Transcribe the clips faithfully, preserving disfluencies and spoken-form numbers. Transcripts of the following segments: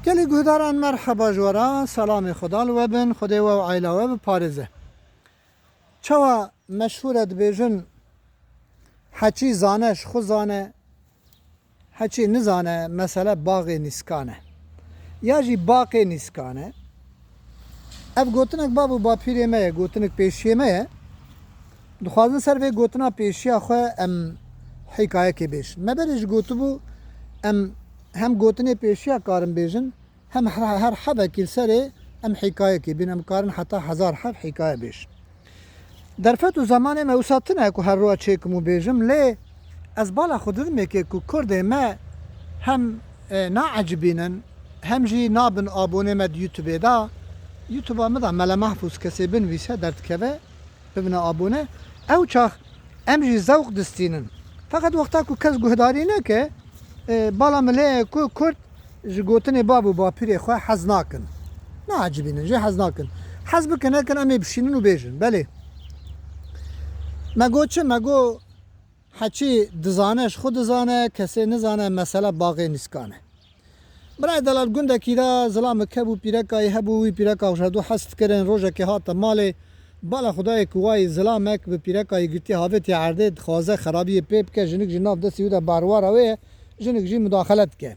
Gelî guhdaran, merheba ji we re, selamê Xweda li we bin, Xwedê we û aîla we biparêze. Çawa meşhûr e dibêjin, heçî zane ji xwe zane, heçî nizane mesele baxê nîskan e. Ya jî baqê nîskan e. Ev gotinek bab û bapîrê me ye, gotinek pêşiyê me ye. Dixwazin ser vê gotina pêşiya xwe em hîkayekê bêjin. Me berê jî gotibû, em hem gotinê pêşiya karin bêjin, hem her, her hebekî li serê em hîkayekê bîn, em karin heta hezar heb hîkaye bêjin. Derfet û zemanê me wisa tune ku her roja çêkim û bêjim, lê ez bala xwe didim yekê ku Kurdê me hem, e, naecibînin, hem jî nabin abonê me di YouTube-ê de. YouTube-a min de Mele Mahfûz kesê binivîse derdikeve, bibine abone. Ew çax em jî zewq distînin. Feqet wexta ku kes guhdarî neke, e, bala min lê ye ku Kurd ji gotinê bab û bapîrê xwe hez nakin. Naecibînin, jê hez nakin. Hez bikin nekin, em ê bişînin û bêjin. Belê. Me got çi? Me got heçî dizane, ji xwe dizane, kesê nizane, mesele baxê nîskan e. Birayê delal, gundekî de zilamek hebû, pîrekayî hebû, wî pîreka ji hevdû hez dikirin, rojekê hate malê, bala Xwedayê ku wayî zilamek bi pîrekayî girtiye havêtiye erdê, dixwaze xerabiyê pê bike, jinik jî nav destê wî de barwara wê ye, jinik jî mudaxele dike.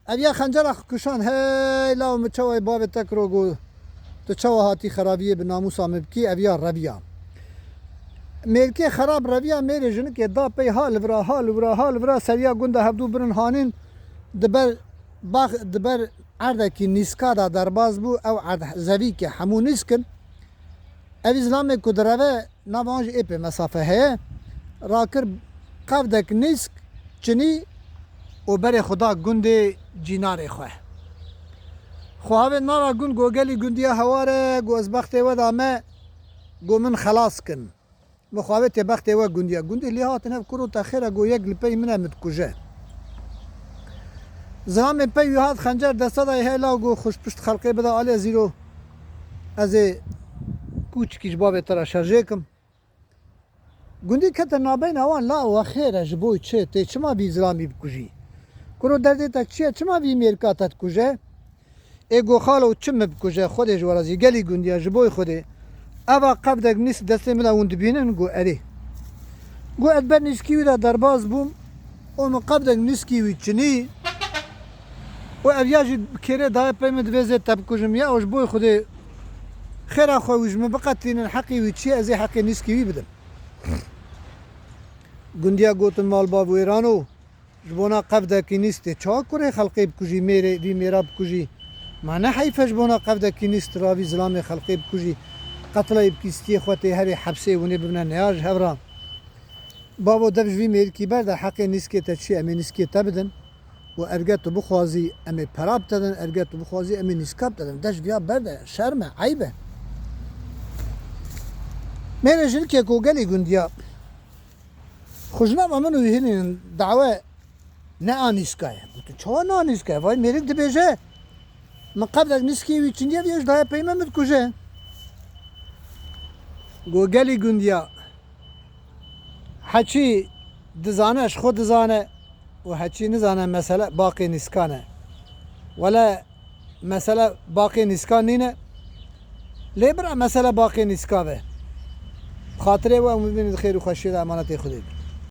Ev ya xencera xwe kişand, hey law, min çawa bavê te kiro, got, tu çawa hatî xerabiyê bi namûsa min bikî, ev ya reviya. Mêrikê xerab reviya, mêrê jinikê da pey, ha li vira, ha li vira, ha li vira, seriya gunda hevdû birin hanîn, di ber bax, di ber erdekî nîska de derbas bû, ew erd zevî ke hemû nîsk in. Evî zilamê ku direve, nava wan jî ê pê mesafe heye, rakir qevdek nîsk çinî û berê xwe da gundê cînarê xwe. Xwe havêt nava gund, got, gelî gundiya hewar e, got, ez bextê we da me, got, min xelas kin. Min xwe havêt tê bextê we gundiya. Gundî lê hatin hev, kuro te xêr e, got, yek li pey min e, min dikuje. Zilamê pey wî hat, xencer desta da, hey law, got, xwe ji pişt xelqê bide alê, ez îro ez ê kûçikî ji bavê te re şerjê kim. Gundî kete nabeyna wan, la we xêr e, ji bo çi? Tê çima vî zilamî bikujî? Kuro derdê te çi ye? Çima vî mêrika te dikuje? Ê go xalo, çi min bikuje, Xwedê ji we razî, gelî gundiya, ji bo Xwedê. Eva qevdek nîsk destê min de, hûn dibînin? Go erê. Go ez ber nîskî wî de derbas bûm û min qevdek nîskî wî çinî û ev ya jî bi kêrê daye pey min, divê zê te bikujim ya, û ji bo Xwedê xêra xwe wî ji min biqetînin, heqî wî çi ye, ez ê heqê nîskî wî bidim. Gundiya gotin, mal bav wêran o, ji bona qevdekî nîsk tê çawa kurê xelqê bikujî, mêrê, vî mêra bikujî? Ma ne heyf e ji bona qevdekî nîsk tu ravî zilamê xelqê bikujî, qetleyê bikî, stiyê xwe tê herê hepsê, hûn ê bibine neya ji hev re. Bavo, dev ji vî mêrikî berde, heqê nîskê te çi ye, em ê nîskê te bidin. Û erge tu bixwazî, em ê pera bi te din, erge tu bixwazî, em ê nîska bi te din. De ji viya berde, şerm e, eyb e. Mêrê jinikê ku gelî gundiya, xwe ji nava min û wî hinînin dawe ne a nîska ye. Gotin, çawa ne a nîska ye? Vay mêrik dibêje, min qevdek nîskî wî çindiye, viya ji daye pey me, min dikuje. Go gelî gundiya, heçî dizane, ji xwe dizane û heçî nizane, mesele baqê nîskan e. Wele mesele baqê nîskan nîne. Lê bira mesele baqê nîska be. Xatirê we û min bînin di xêr û xweşiyê de, emanetê Xwedê bin.